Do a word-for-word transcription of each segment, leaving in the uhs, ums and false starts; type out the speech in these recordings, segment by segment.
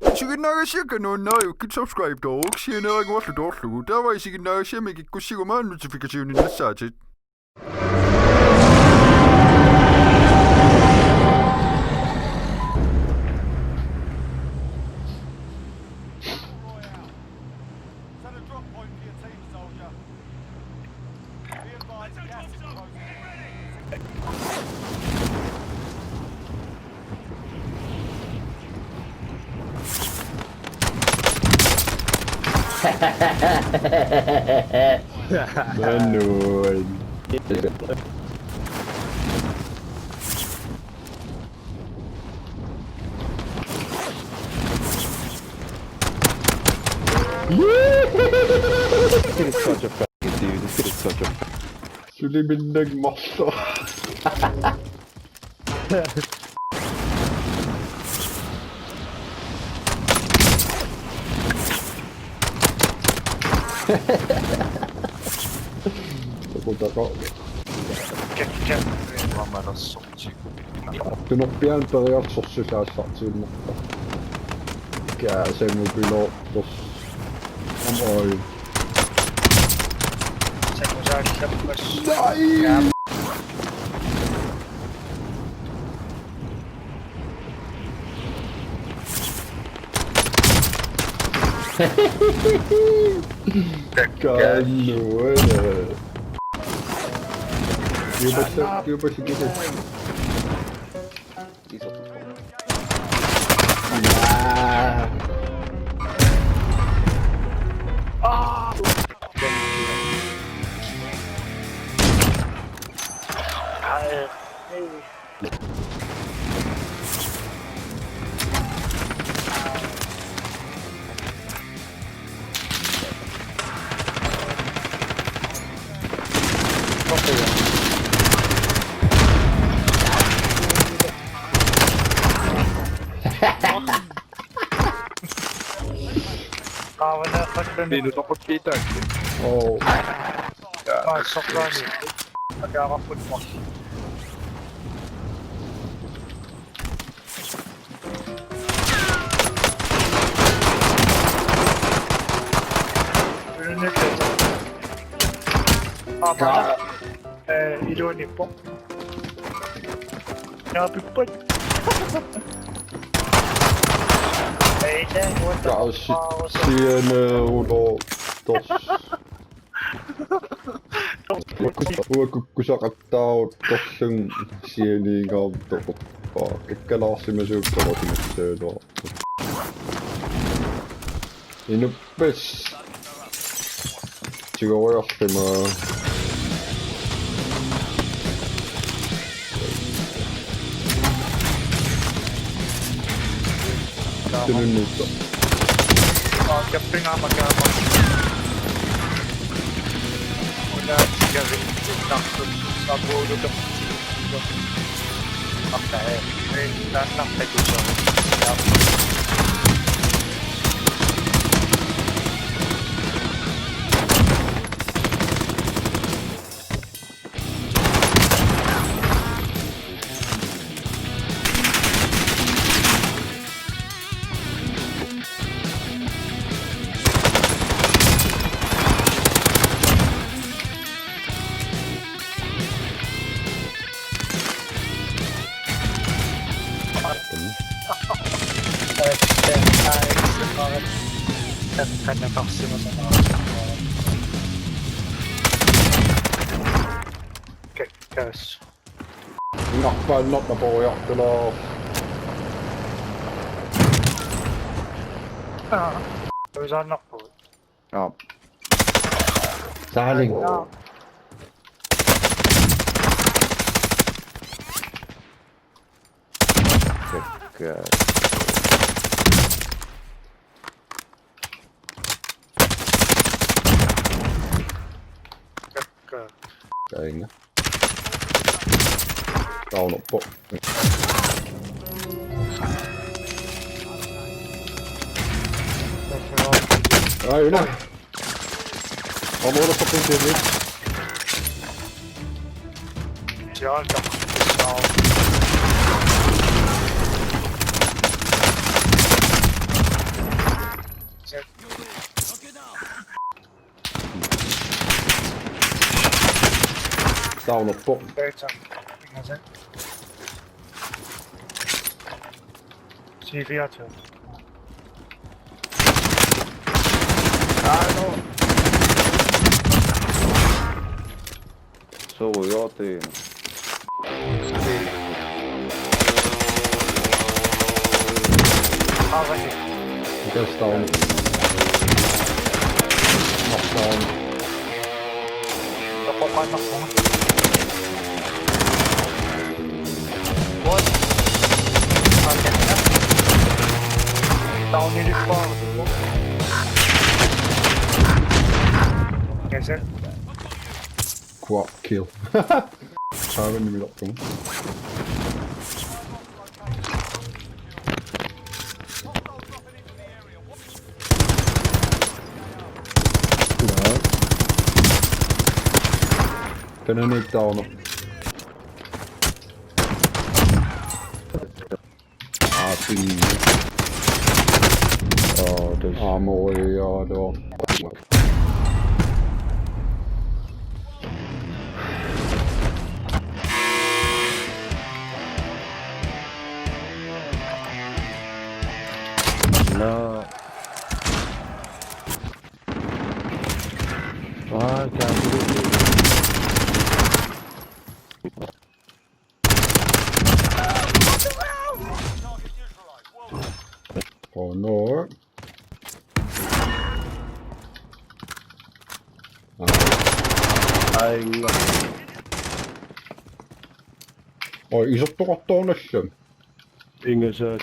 Isiginnaagassiakka nuannariukkit subscribe toorukkit sianeeraguarlu toorlugu. Taava isiginnaagassiami kikkussiguma notificationinnassaatit. Manuel. This kid is such a faggot, dude. This kid is such a faggot. Suli minnang marlo. Taku, taku. Check, check. Tunorpiaanut periarfissaq sorsusaassaartiinnarpa. Kaasamut piloortoq. Amoi. Sakusaallappas. Nej! Kaanuana. Kiupassi, kiupassi, kiupassi. Qaavana qattan. Piilutoquttiitaakku. Oo. Aa, soqqaani. Ataaqarput. Aa, paana. Ee, iluaniippoq. Naapippat. Ei, tää, what the fuck? Taassi sianeeruloortoq. Uakkut-, uakkukkusaqattaaruttorlugu sianiigaartoqarpoq. Kakkalaarsimasuuppara timatsaaluarpoq. Inuppas. Tigoriarluma. Tununniittoq. Aa, kappingaamakaama. Una tigoriarlunga sapuulutoq. Aqqa, ee, ee, taannartakusoq. Kakkaas. Ngarpaannartoq poriartulaa. Aa. Tuisaannarpugut. Aap. Saaling. Aa. Kakkaas. Kakkaas. Tainga. Down up. Ai, no. I'm on a fucking team, dude. John, come on. Taunerpoq. Data. Ingasak. C fire to. Aano. Sorujoortiina. Mikä tää on? Mä oon. What? Tää on niin paha. Mikä se? Quad kill. Saavin nimi loppuun. Grenade down. Ah, ping. Oh, det. Ah, må jeg, ja, det var. No. Ah, kan. Oh no. Ai. Oi, isertoqartoornallam. Ingasaat.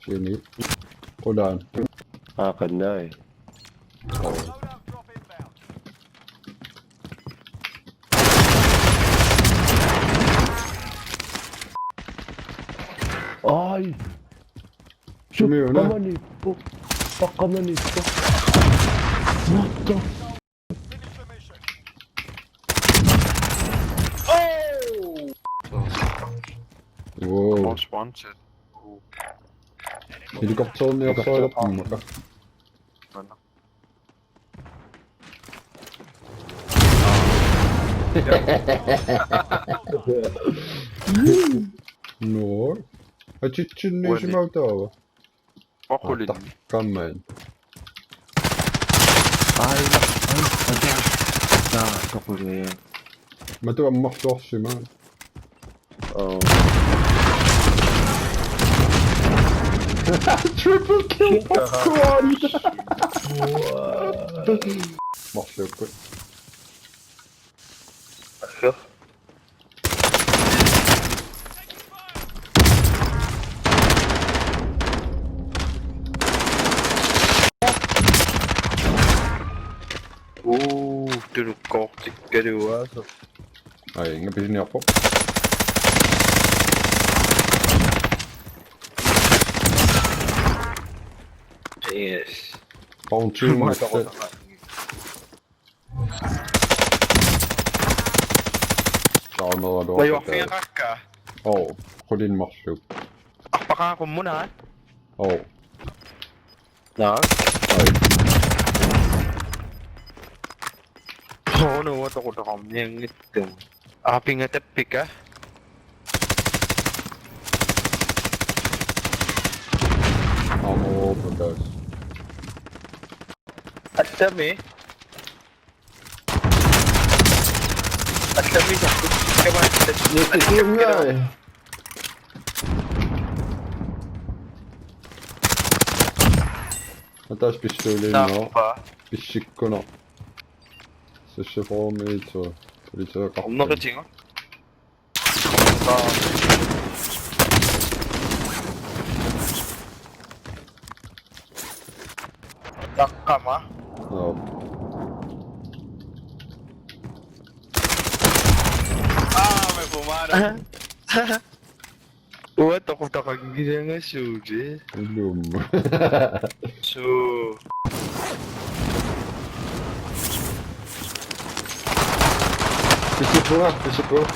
Sini. Qulaan. Aa, qannaai. Ai. Sumiuna. Qamaniippoq. Qamaniippoq. What the Wow. Most wanted. Helikopterinik oqsoorpumma. No. Atitsinniisimautaava. Oqulin. Taqqammaat. Ai, ai, ai. Taa, toquli. Matu ammarluarsimaat. Oh. Triple kill popcorn. Marluukkut. Assu. Uu, tulukkoortikkaluaasoq. Ai, inga pisiniarpoq. Yes. Bounty master. Taaneraluarpata. Majuarfigeqaakka. Oo, qulit marluk. Arpaqaaqummunaat. Oo. Naa. Ai. Soorlu uatoqutaqarnianngitsoq. Aapinga tappika. Amo patas. Assami. Assami sakku. Kama. Nitikiungai. Atas pistoli no. Tappa. Pissikkuno. Session formation. Lite. Om noe ting. Takkama. Joo. Ah, me fumaron. Uatoqutaqanngilanga suuli. Ilum. Suu. Pisippunga, pisippunga.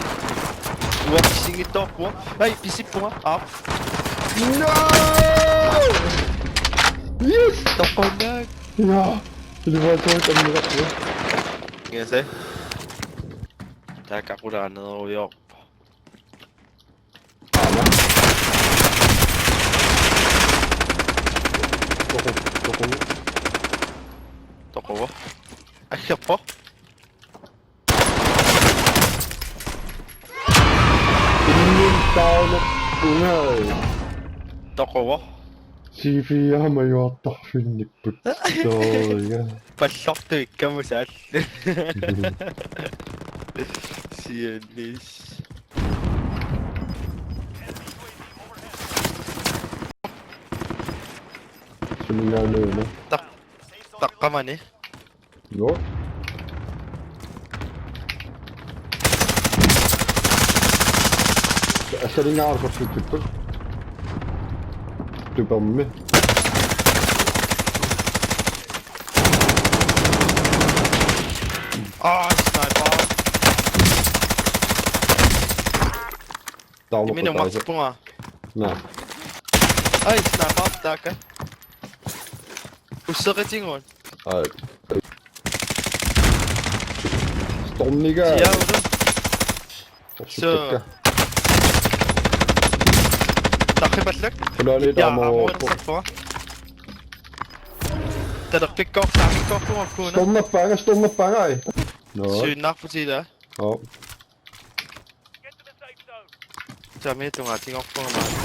Uanga pisingittoorpunga. Ai, pisippunga. Aap. No! Yes! Toqqunnaaq. Ja. Ilivaasoq ammilaqqu. Ngase. Taakaqulaanerujoorpoq. Aana. Toqu, toqu. Toquvoq. Aggerpoq. Innin taunappunga. Toquvoq. Sifiama juartarfinnipput. Sooriga. Pallortuikkamusaallu. Sianis. Suminngaanniuna. Taq-, taqqamani. Joo. Assalinngaarsorsutsipput. Tupermi. Aa, sniper. Taama. Imminut kutaasa. Marpunga. Naa. Ai, sniper taakka. Usseqatigut. Ai. Stormiga. Siaulu. Suu. Takka. Tarripallak. Kulaani. Ja, taama. Amoorsappua. Talerpikkoor, talerpikkoor, kuuna. Stormappaanga, stormappaanga, ai. No. Synnarput ila. Oo. Tamiatunga tingorpunga maani.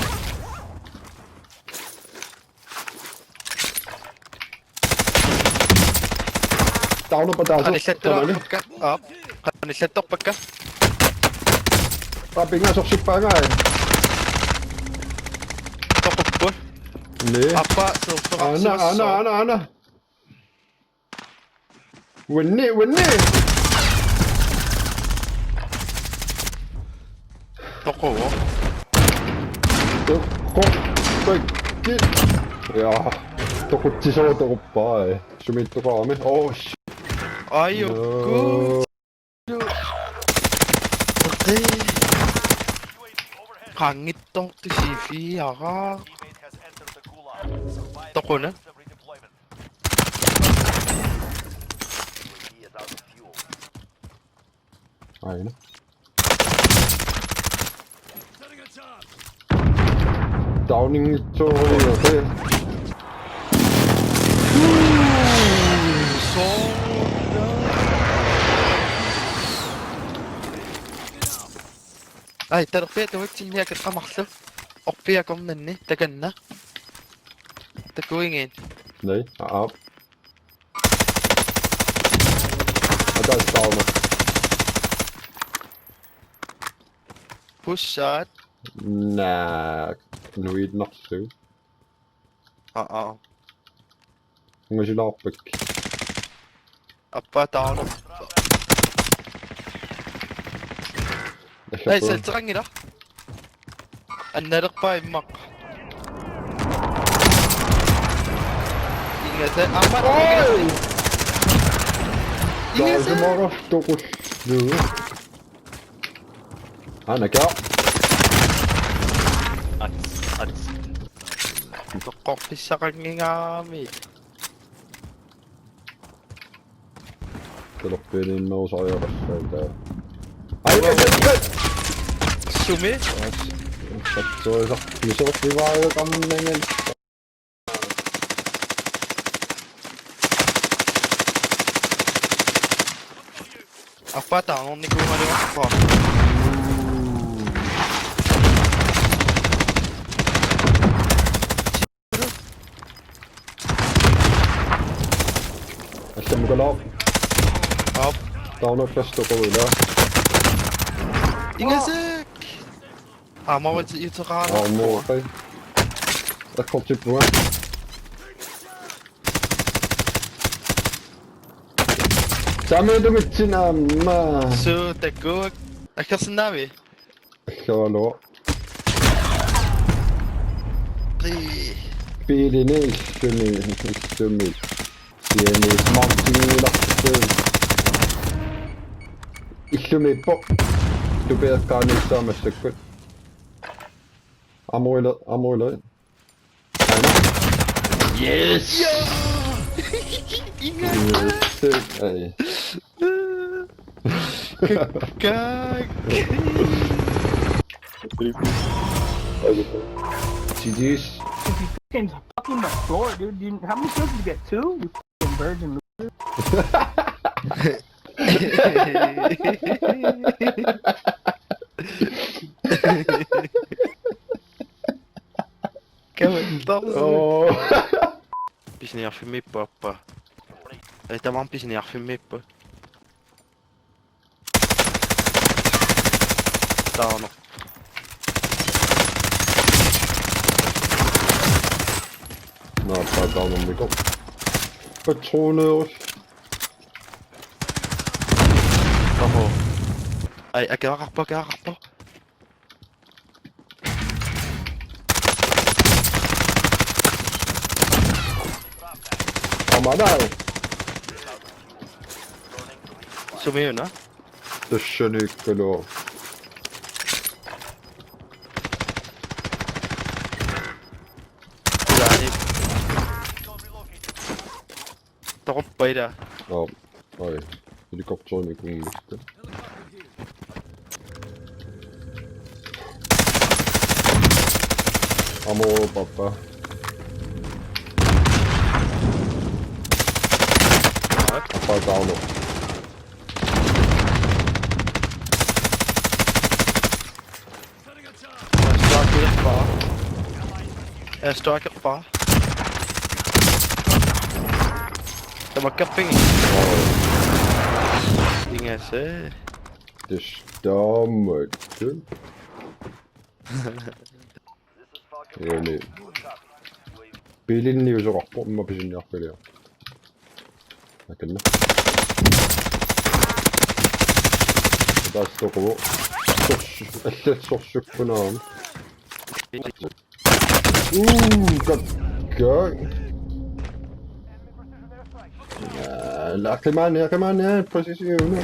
Taunappa taasa. Qanillattorpakka. Tamani. Aap. Qanillattorpakka. Aa, pingasorsippaagai. Toqupput. Ni. Appa, surfeqarsimassooq. Aana, aana, aana, aana. Winni, winni. Toquvoq. Toqu-, toqu-, ja. Toqutsisoq toquppaa, eh. Sumiittoqarami. Oh, shit. Ai, no. Uku. Okay. Qanngitsoq tusiifiara. Toquna. Aina. Downing-itsooriarlugu. Ai, talerpiata uatsinniakkat qamarlu. Orpiakornanni, takanna. Takuigiit. Nei, aap. Ataaseq taama. Pussaat. Naa, nuiinnarlugu. Aa, aa. Ungasilaarpakka. Appa taarlu. Ei, salteqanngilaq. Annalerpaa immaqa. Ingasaq, aamma. Oi! Ingasaq. Taarlu toqullugu. Aana, kære. Ats, ats. Toqqorfissaqanngingaarami. Talerpianiinnarusariaqassaaq. Ai, ai, ai, ai! Sumi? Aa, s-, satsuisa. Misoqqivaajaqarnangan. Appa taarnikuugaluarpoq. Allamukalaaq. Aap. Taarnukkastoqoq ila. Ingasaq. Aamma uteqaana. Aamma uteqai. Akkortippunga. Saamiutumitsin aamma. Suu, takuuk. Akkersinnaavi? Aggerualugu. Pi-. Piilini illumi, illumi. Siani smartingilarput. Illumiippoq. Tupiaqqaaniissaaq massakkut. Amuila, amuila. Aana. Yes! Yes! Ai. Kak. G G's. Fucking the floor, dude. You, how many kills did you get? Two? You fucking virgin loser. Come on, stop. Oh. Pisiniarfimmiippoq, aappaa. Ai, tamarmik pisiniarfimmiippoq. Taarneq. Naappa taarnermikoq. Patroner. Oho. Ai, akeqarpoq, akeqarpoq. Aamma. Sumiuna? Tassaniikkaluaq. Ilaani. Toquppa ila. Oh, oi. Helikopterimik kunngikka. Amo papa. Papa down. Airstrike-erpara. Airstrike-erpara. Tamakkerpigit. Ingasaat. This dumb dude. Really. Biilinniusoqarpoq, immaqa pisiniarfiliaq. Akanna. Taassuquvoq. Sors-, allat sorsukkunaarami. Uu, kakkaak. Aa, la, qimaani, qimaani, præcis, jo, nu.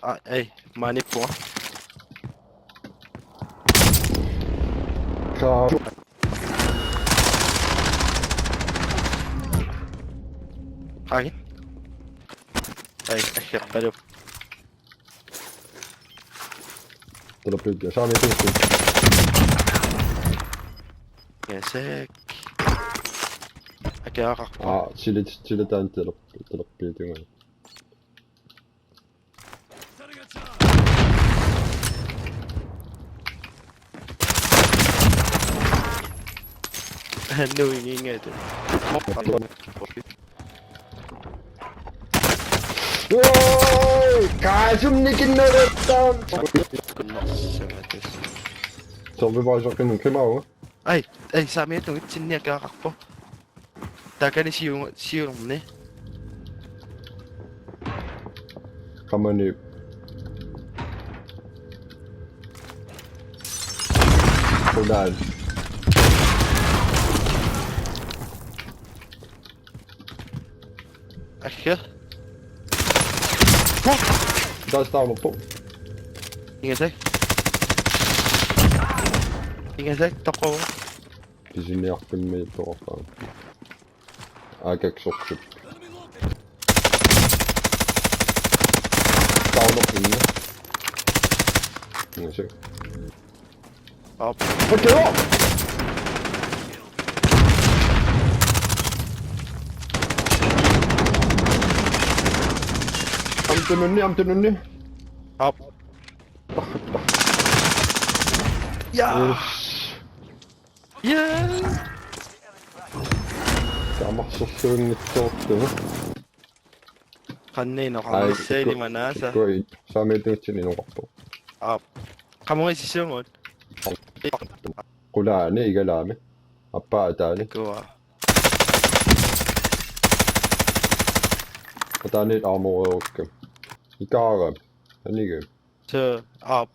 Aa, ei, maaniippunga. Kaa. Ai. Ai, assiaqqalup. Talerpiit, saamiittugut. Ingasaat. Akeqarpoq. Aa, tilit, tilit taanna taler-, talerpiit tungaanut. Nuigingaat. Oi, kaasumnikinneruttaan. Zombie Visorkinun kimaua. Ai, ai, saamiittugut, sinniakeqarpoq. Taakani siu-, siulerni. Qamani. Qulaat. Asja. Taas taarnerpoq. Ingasaat. Ingasaat, toqo. Pisiniarfimmiippoq. Aa, kaksorsuk. Taarnerpoq. Ingasaat. Op. Aamma tununni, aamma tununni. Op. Ja. Yes. Ja. Tamarsersuunngitsoortoq. Qanniineq. Ai, qanniissaali ikku-, manaasa. Ikku-, saamiittugut inoqarpoq. Aap. Qamuisissuugut. Qulaani igalaami. Aappaa ataani. Ikkua. Ataani aamoruukku. Ikaara. Anigami. Så, op.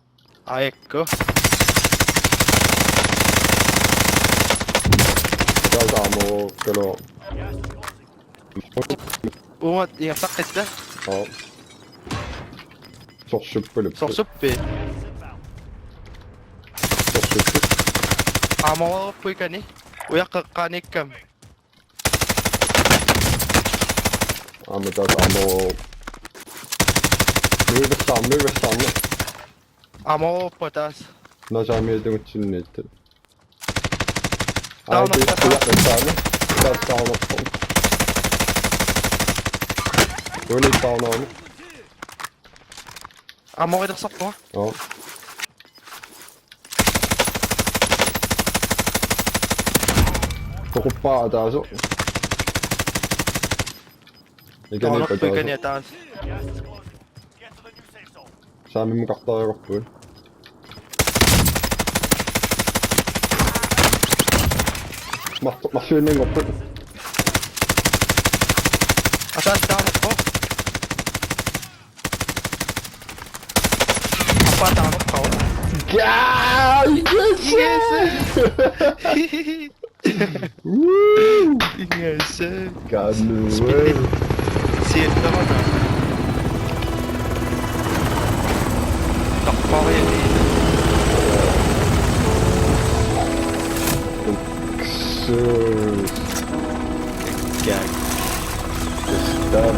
Ej, ikke gå. Taas armor kalo. Umat, jeg har sagt det. Aa. Sorsuppalupput. Sorsuppi. Sorsuppalupput. Armor puikani. Ujaqqeqqaaniikkami. Aamma taas armor. Nuiversaarmi, nuiversaarmi. Armor på taas. Nasaamiatungutsinniittut. Taanna Aa, taanna. taas taanna. Taas taanna. Tuli taanna. Armor ilersarpunga. Joo. Toquppaa ataaseq. Ikani Taanna pataaseq. puikani taas. Saamimmukartariaqarpugut. Marto-, marsuinninngorput. Ataas taanna på. Apa taanna på. Gaa! Yes! Yes! Woo! Ingase. Gaa, no way. Spillit. Sieltama. Tappariani. Sus. Gag. Stop.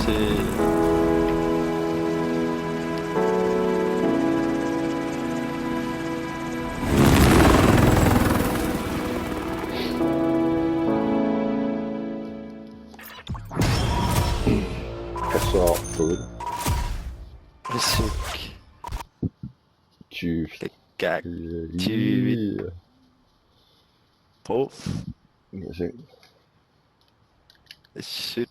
Se. Kassaarpugut. Suk. Tyve. Gag. Øh, Tyve. Ja. På. Må se. Syt.